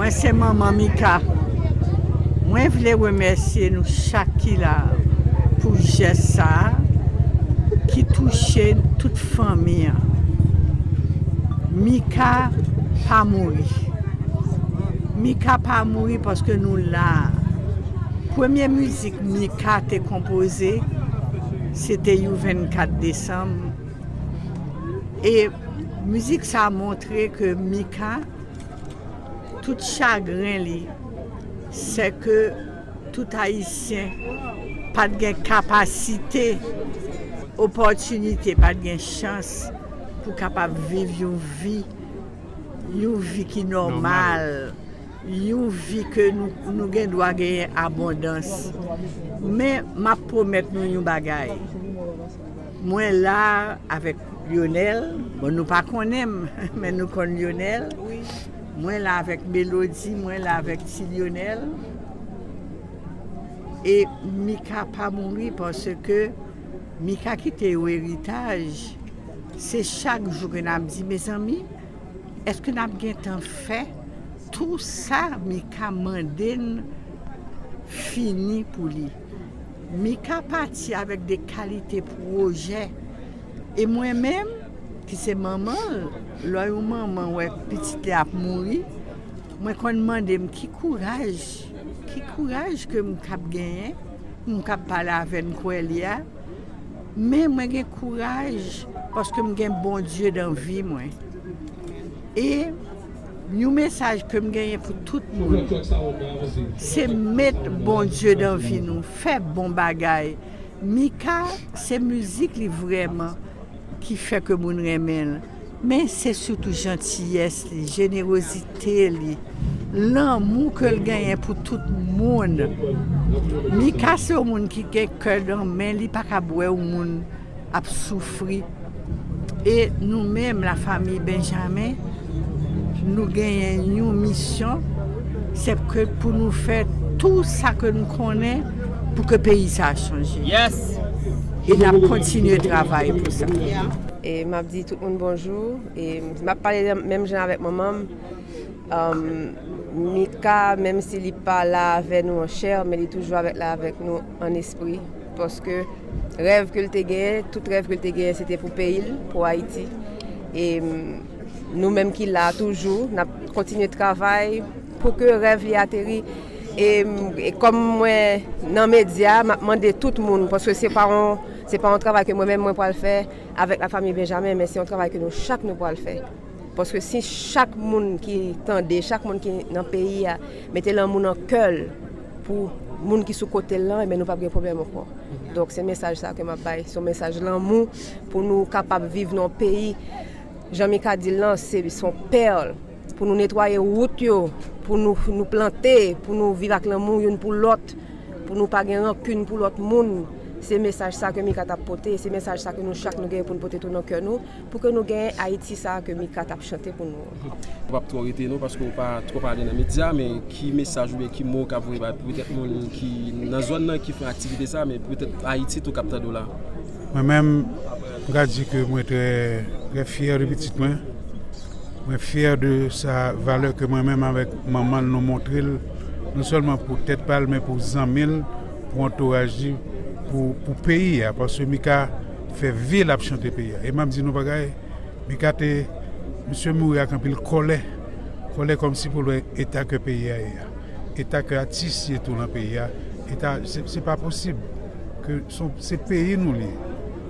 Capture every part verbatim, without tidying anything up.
Mwen se manman Mika. Mwen vle remèsye nou chak ki la pou jès sa a ki touche tout fanmi an. Mika pa mouri. Mika pa mouri paske nou la. Premye mizik Mika te konpoze, se te You vennkat desanm. E mizik sa a montre ke Mika, tout chagren li, se ke tout Ayisyen pa t gen kapasite, opòtinite, pa t gen chans pou kapab viv yon vi, yon vi ki nòmal, yon vi ke nou, nou gen dwa genyen abondans. Men m ap pwomèt nou yon bagay. Mwen la avèk Lionel. Bon, nou pa konnen m, men nou konn Lionel. Mwen la avèk Melody, mwen la avèk Ti Lionel. E Mika pa mouri paske Mika kite yon eritaj. Se chak jou ke n ap di, mezanmi, èske n ap gentan fè tou sa Mika mande n fini pou li? Mika pati avèk de kalite pwojè. E mwen menm, ki se manman l, lè yon manman wè pitit li ap mouri, mwen konn mande m ki kouraj, ki kouraj ke m k ap genyen, m k ap pale avè n kwè li a. Men mwen gen kouraj paske m gen Bondye dan vi mwen. E yon mesaj ke m genyen pou tout moun, se met Bondye dan vi nou, fè bon bagay. Mika, se mizik li vrèman ki fè ke moun renmen l. Men se sitou jantiyès li, jenerozite li, lanmou ke l genyen pou tout moun. Mika se yon moun ki gen kè nan men, li pa ka bwè yon moun ap soufri. E nou menm, lafanmi Benjamin, nou genyen yon misyon, se ke pou nou fè tou sa ke nou konnen pou ke peyi sa a chanje. Yes! E n ap kontinye travay pou sa. E m ap di tout moun bonjou. E m ap pale menm jan avèk manman m. Um, Mika, menm si li pa la avè nou an chè, men li toujou avèk la avèk nou an espri. Paske rèv ke l te genyen, tout rèv ke l te genyen, se te pou peyi l, pou Ayiti. E um, nou menm ki la toujou, n ap kontinye travay pou ke rèv li ateri. E, e kòm mwen nan medya, m ap mande tout moun, paske se pa yon, se pa yon travay ke mwen menm mwen pral fè avèk lafanmi Benjamin, men se yon travay ke nou chak nou pral fè. Paske si chak moun ki tande, chak moun ki nan peyi a mete lanmou nan kè l pou moun ki sou kote l lan, ebyen nou p ap gen pwoblèm ankò. Donk se mesaj sa ke m ap bay, se yon mesaj lanmou pou nou kapab viv nan yon peyi, jan Mika di l lan, se, se yon pèl. Pou nou netwaye wout yo, pou nou, nou plante, pou nou viv ak lanmou youn pou lòt, pou nou pa gen rankin pou lòt moun. Se mesaj sa ke Mika t ap pote, se mesaj sa ke nou chak nou gen pou nou pote tou nan kè nou, pou ke nou gen Ayiti sa ke Mika t ap chante pou nou. Ou p ap twò rete non, paske ou pa twò pale nan medya, men ki mesaj oubyen ki mo w ka voye bay petèt moun ki nan zòn nan ki fè aktivite sa, men petèt Ayiti tou k ap tande w la? Mwen menm, m ka di ke mwen trè, trè fyè de pitit mwen. Mwen fyè de sa valè ke mwen menm avèk manman l nou montre l, non sèlman pou tèt pa l, men pou zanmi l, pou antouraz li, pou, pou peyi a, paske Mika fè vi l ap chante peyi a. E m ap di nou bagay, Mika te, misye mouri ak anpil kòlè, kòlè kòmsi pou l wè eta ke peyi a ye a, eta ke atis ye tou lan peyi a, eta, se, se pa posib ke se, se peyi nou li ye.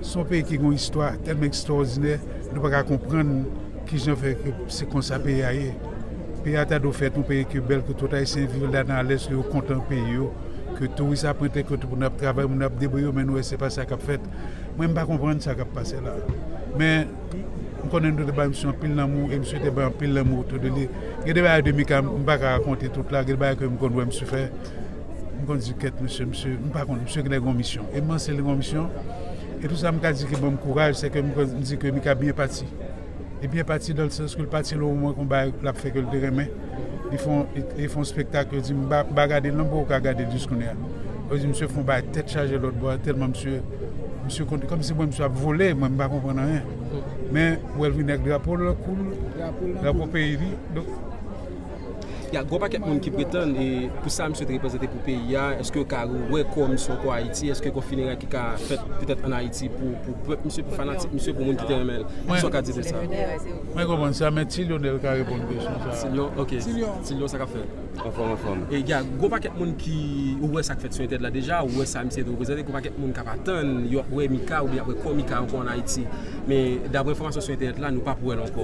Se yon peyi ki gen yon istwa tèlman ekstwòdinè, nou pa ka konprann kijan fè ke se konsa peyi a ye. Peyi a ta dwe fèt yon peyi ke bèl, ke tout Ayisyen viv ladan alèz, ke yo kontan peyi yo, ke touris ap rantre, ke tout moun ap travay, moun ap debriye yo, men nou wè se pa sa k ap fèt. Mwen, m pa konprann sa k ap pase la. Men, m konnen nou te bay misye anpil lanmou, e misye te bay anpil lanmou otou de li. Gen de bagay de Mika, m pa ka rakonte tout la, gen de bagay ke m konn wè misye fè. M konn di, kèt, misye, misye, m pa konn, misye genlè gen yon misyon. E m panse li gen yon misyon. E tou sa m ka di ki ban m kouraj, se ke m konn, m di ke Mika byen pati. Li byen pati dan le sans ke l pati nan yon moman ke yon bagay l ap fè ke l te renmen. Li fè yon, li, li fè yon spektak, yo di m pa, m pa gade l non, m poko ka gade l jis kounye a. Yo di misye fè yon bagay tèt chaje lòt bò a, tèlman misye, misye konn, kòmsi mwen misye ap vole, mwen m pa konprann anyen. Men, ou wè l vini ak drapo l kou l, drapo peyi li. Donk, Ya, gon pakèt moun ki pretann e pou sa misye te reprezante pou peyi a, èske yo ka wè kò misye ankò Ayiti? Èske gon fineray ki ka fèt petèt ann Ayiti pou, pou pèp misye, pou fanatik misye, pou moun ki te renmen l? Kisa w ka di de sa? Mwen konprann sa, men Ti Lyonel ka reponn kesyon sa. Ti Lyon, ok. Ti Lyon, sa k ap fèt? Anfòm, anfòm. E ya, gon pakèt moun ki, ou wè sa k fèt sou entènèt la deja, ou wè sa misye te reprezante, gon pakèt moun k ap atann, y ap wè Mika oubyen y ap wè kò Mika ankò ann Ayiti. Men daprè enfòmasyon sou entènèt la, nou p ap wè l ankò.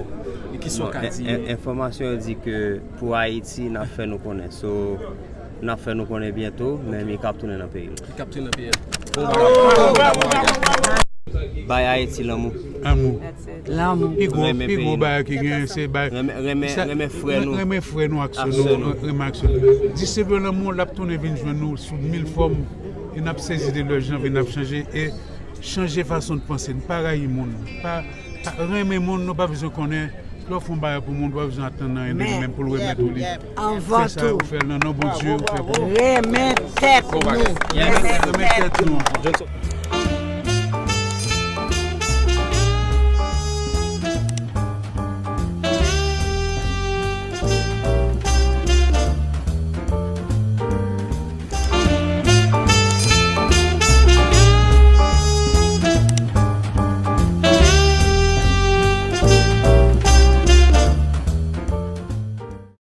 E kisa w ka di? Enfòmasyon yo di ke pou Ayiti, n ap fè nou konnen. So, n ap fè nou konnen byento, men Mika ap tounen nan peyi l. Mika ap tounen nan peyi l. Bay Ayiti lanmou. Lanmou. Lanmou. Pi gwo, pi gwo bagay ki gen, se bay. Renmen frè nou. Renmen frè nou ak sè nou. Renmen ak sè nou. Di se vre lanmou, l ap tounen vin jwenn nou sou mil fòm. E n ap sezi de lè jan vin ap chanje. E chanje fason de panse. Nou pa rayi moun. Pa, pa renmen moun, nou pa bezwen konnen. Lè w fè yon bagay pou moun, ou pa bezwen atann anyen de li menm pou l remèt ou li. Fè sa, ou fè l nan non Bondye, ou fè pou. Renmen tèt nou. Renmen tèt nou.